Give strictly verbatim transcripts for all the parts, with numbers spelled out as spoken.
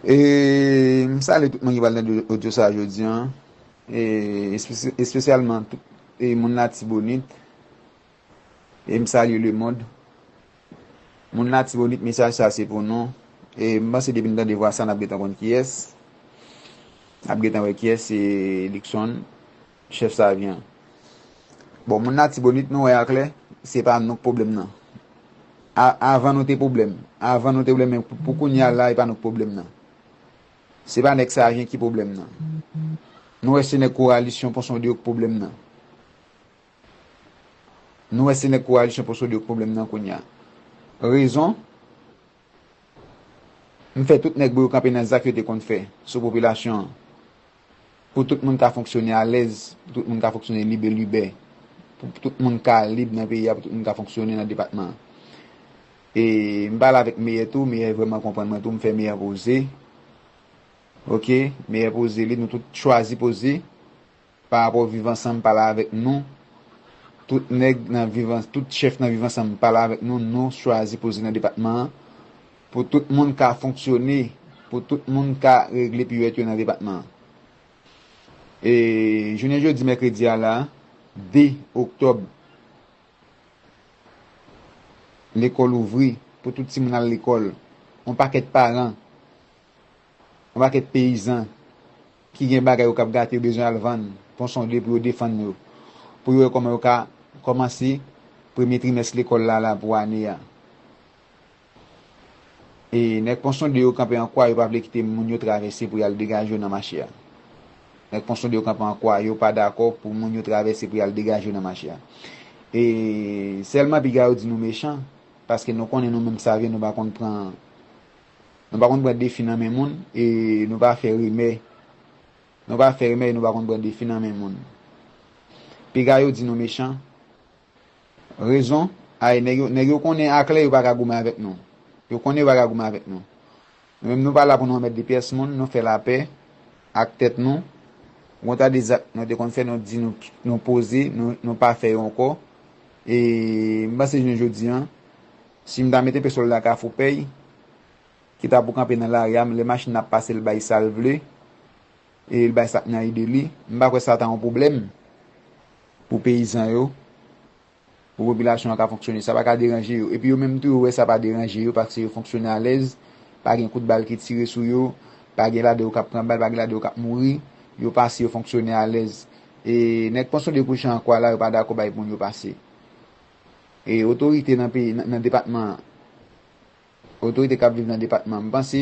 E m salye tout moun ki pral tande odyo sa a jodi a, e espe- espesyalman tout e moun Latibonit, e m salye lemonn. Moun Latibonit, mesaj sa se pou nou. E m panse depi n tande vwa sa, n ap gentan konn kiyès. N ap gentan wè kiyès se Luckson, chèf Savyen. Bon, moun Latibonit, nou wè aklè, se pa nou k pwoblèm nan. A- avan nou te pwoblèm. Avan nou te pwoblèm, men pou, pou kounye a la, e pa nou k pwoblèm nan. Se pa nèg Savyen ki pwoblèm nan. Nou wè se nèg Kowalisyon Pon Sonde yo k pwoblèm nan. Nou wè se nèg Kowalisyon Pon Sonde yo k pwoblèm nan kounye a. Rezon, m fè tout nèg bouyo kanpe nan zak yo te konn fè sou popilasyon an. Pou tout moun ka fonksyone alèz, pou tout moun ka fonksyone libelibè, pou tout moun ka lib nan peyi a, pou tout moun ka fonksyone nan depatman an. E m pale avèk Meyè tou, Meyè vrèman konprann mwen tou, m fè Meyè poze. Oke, Meyè poze li, nou tout chwazi poze. Pa rapò Viv Ansanm pale avèk nou. Tout nèg nan Viv An- tout chèf nan Viv Ansanm pale avèk nou, nou chwazi poze nan depatman an. Pou tout moun ka fonksyone, pou tout moun ka regle piwèt yo nan depatman an. E jounen jodi, mèkredi a la, de oktòb, lekòl ouvri, pou tout timoun al lekòl. Yon pakèt paran, yon pakèt peyizan ki gen bagay yo k ap gate, yo bezwen al vann Pon Sonde pou yo defann yo, pou yo wè kòman yo ka kòmanse premye trimès lekòl la, la pou ane a. E nèg Pon Sonde yo kanpe an kwa, yo pa vle kite moun yo travèse pou y al degaje yo nan mache a. Nèg Pon Sonde yo kanpe an kwa, yo pa dakò pou moun yo travèse pou y al degaje yo nan mache a. E sèlman piga yo di nou mechan, paske nou konnen nou menm Savyen, nou pa konn pran, nou pa konn pran defi nan men moun, e nou pa fè rimè. Nou pa fè rimè, e nou pa konn pran defi nan men moun. Piga yo di nou mechan. Rezon, ay, nèg yo, nèg yo konnen aklè yo pa ka goumen avèk nou. Yo konnen yo pa ka goumen avèk nou. Nou menm nou pa la pou nou anmède pyès moun, nou fè lapè ak tèt nou. Gon ta de zak nou te konn fè, nou di nou, nou poze, nou, nou pa fè yo ankò. E m panse jounen jodi a, si m ta mete pistòl la Kafou Pèy, ki ta pou kanpe nan lari a, lè machin nan ap pase, l bay sa l vle, e l bay sa k nan ide li, m pa kwè sa ta yon pwoblèm pou peyizan yo, pou popilasyon an ka fonksyone. Sa pa ka deranje yo. Epi yo menm tou, yo wè sa pa deranje yo, paske yo fonksyone alèz, pa gen kout bal ki tire sou yo, pa gen ladan yo k ap pran bal, pa gen ladan yo k ap mouri, yo pase, yo fonksyone alèz. E nèg Pon Sonde kouche an kwa la, yo pa dakò bay moun yo pase. E otorite nan peyi, nan, nan depatman an, otorite k ap viv nan depatman an, m panse,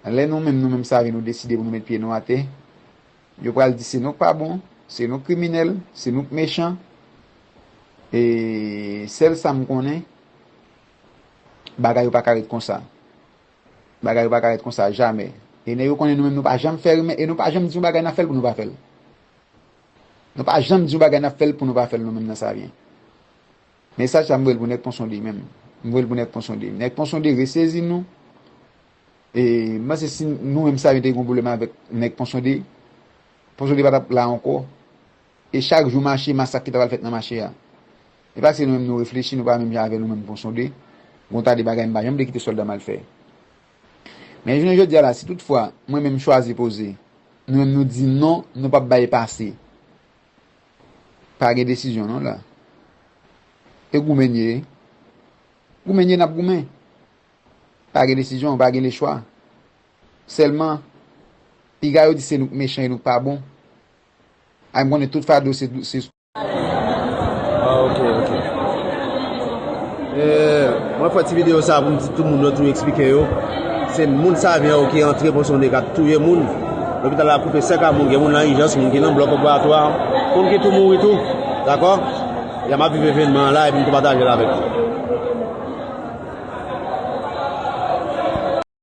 lè nou menm, nou menm Savyen, nou deside pou nou met pye nou atè, yo pral di se nou k pa bon, se nou k kriminèl, se nou k mechan. E sèl sa m konnen, bagay yo pa ka ret konsa. Bagay yo pa ka ret konsa jamè. E nèg yo konnen nou menm nou pa janm fè rimè, e nou pa janm di yon bagay n ap fè l pou nou pa fè l. Nou pa janm di yon bagay n ap fè l pou nou pa fè l nou menm nan Savyen. Mesaj sa m voye l pou nèg Pon Sonde menm. M voye l pou nèg Pon Sonde. Nèg Pon Sonde resezi nou. E m panse si nou menm Savyen te gen yon pwoblèm avèk nèg Pon Sonde, Pon Sonde pa t ap la ankò. E chak jou mache, masak ki ta pral fèt nan mache a. E paske nou menm nou reflechi, nou pa menm jan avè nou menm Pon Sonde. Gon ta de bagay m pa janm vle kite sòlda m al fè. Men jounen jodi a la, si toutfwa mwen menm m chwazi poze, nou menm nou di non, nou p ap bay pase. Pa gen desizyon non la. E goumen n ye. Goumen n ye, n ap goumen. Pa gen desizyon, pa gen lechwa. Sèlman, piga yo di se nou k mechan e nou k pa bon. Ay, m konnen tout fado se, se Ah, ok, ok. Eh, mwen fè ti videyo sa pou m di tout moun yo tou eksplike yo. Se moun Savyen yo ki antre Pon Sonde k ap touye moun. Lopital la koupe sèk a moun, gen moun nan ijans, moun ki nan blòk operatwa. Moun ki tou mouri tou. Dakò? Ya m ap viv evènman an la epi m tou pataje l avèk nou.